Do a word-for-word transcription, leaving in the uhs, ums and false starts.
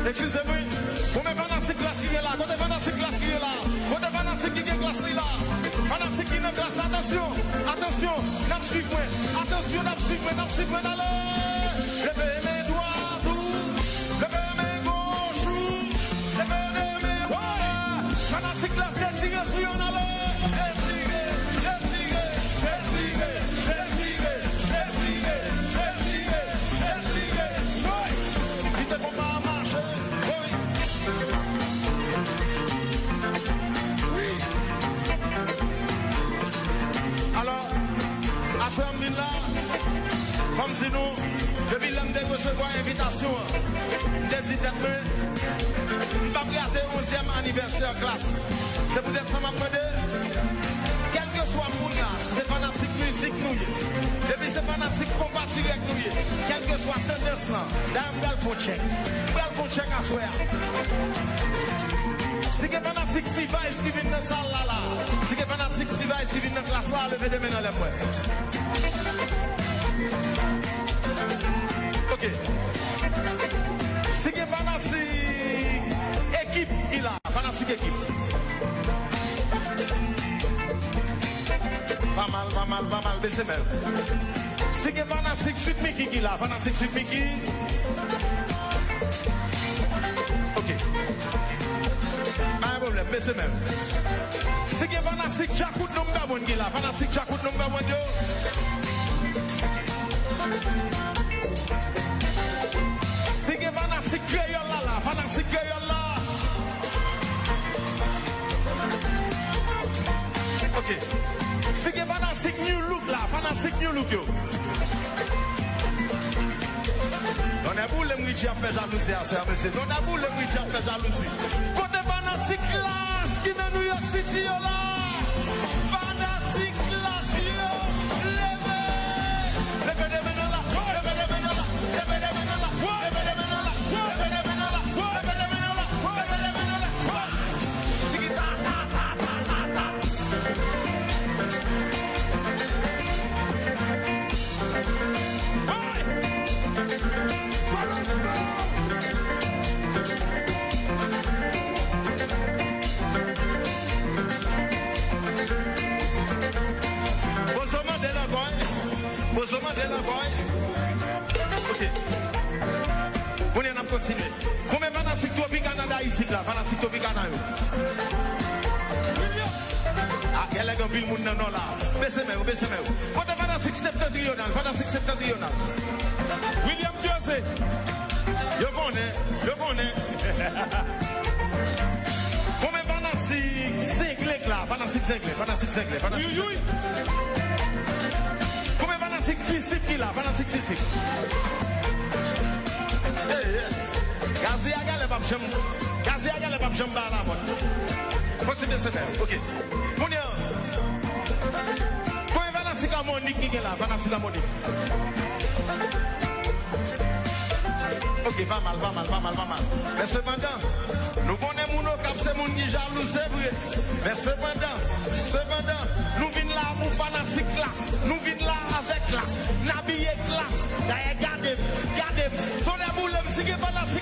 Eskize m wi. Konbyen fanatik Klass ki gen la? Kote fanatik Klass ki gen la? Kote fanatik ki gen Klass li la? Fanatik ki nan Klass, atansyon, atansyon, n ap swiv mwen. Atansyon, n ap swiv mwen, n ap swiv mwen, ale! Leve men dwat ou, leve men goch ou, leve de men dwat. Fanatik Klass, detire sou yo, n ale! Detire, detire, detire, detire, detire, detire, detire. Woy! Kite konba a mache. Woy! Wi! Alò, aswè a m vin la, fò m di nou, depi lè m te resevwa envitasyon an, m te di tèt mwen, m p ap rate onzyèm anivèsè Klass. Se poutèt sa m ap mande, kèlkeswa moun la, si se fanatik mizik nou ye, depi se fanatik konpa dirèk nou ye, kèlkeswa tandans lan, dayè m pral fè yon tchèk. M pral fè yon tchèk aswè a. Si gen fanatik T-Vice ki vin nan sal la la, si gen fanatik T-Vice ki vin nan Klass la, leve de men anlè m wè. Ok. Si gen fanatik Ekip ki la, fanatik Ekip. Pa mal, pa mal, pa mal, bese men. Si gen fanatik Sweet Micky ki la, fanatik Sweet Micky. Ok. Pa gen pwoblèm, bese men. Si gen fanatik Djakout Number One ki la, fanatik Djakout Number One yo. Si gen fanatik Kreyòl la la, fanatik Kreyòl la. Ok. Si gen fanatik Nu Look la, fanatik Nu Look yo. Tonnè boule m, Richie ap fè jalouzi aswè a, mesye. Tonnè boule m, Richie ap fè jalouzi. Kote fanatik Klass ki nan New York City yo la? Fanatik Klass yo, leve! Leve de men nou la, leve de men nou la, leve de men nou la, leve de men nou la, leve de men nou la, leve de men nou la, leve de men nou la. Tiki ta, ta, ta, ta, ta, ta. Hey! Pozo mande l ankò, hein? Pozo mande l ankò, hein? Ok. Kounye a n ap kontinye. Konbyen fanatik Tropicana da isit la? Fanatik Tropicana yo. Ah, genlè gen anpil moun nan nò la. Bese men yo, bese men yo. Kote fanatik Septentrional? Fanatik Septentrional. William José. Yo konnen, yo konnen. Konbyen fanatik Zengle k la? Fanatik Zengle, fanatik Zengle, fanatik Zengle. Konbyen fanatik Disip ki la? Fanatik Disip. Hey, hey. Gazi a genlè p ap janm, Gazi a genlè p ap janm ba la mòd. Kontinye se fè, ok. Kounye a, konbyen fanatik Amonik ki gen la? Fanatik Amonik. Ok, pa mal, pa mal, pa mal, pa mal. Men sepandan, nou konnen moun Okap se moun ki jalou, se vre. Men sepandan, sepandan, nou vin la pou fanatik Klass. Nou vin la avèk Klass. N abiye Klass. Dayè, gade m, gade m. Tonnè boule m, si gen fanatik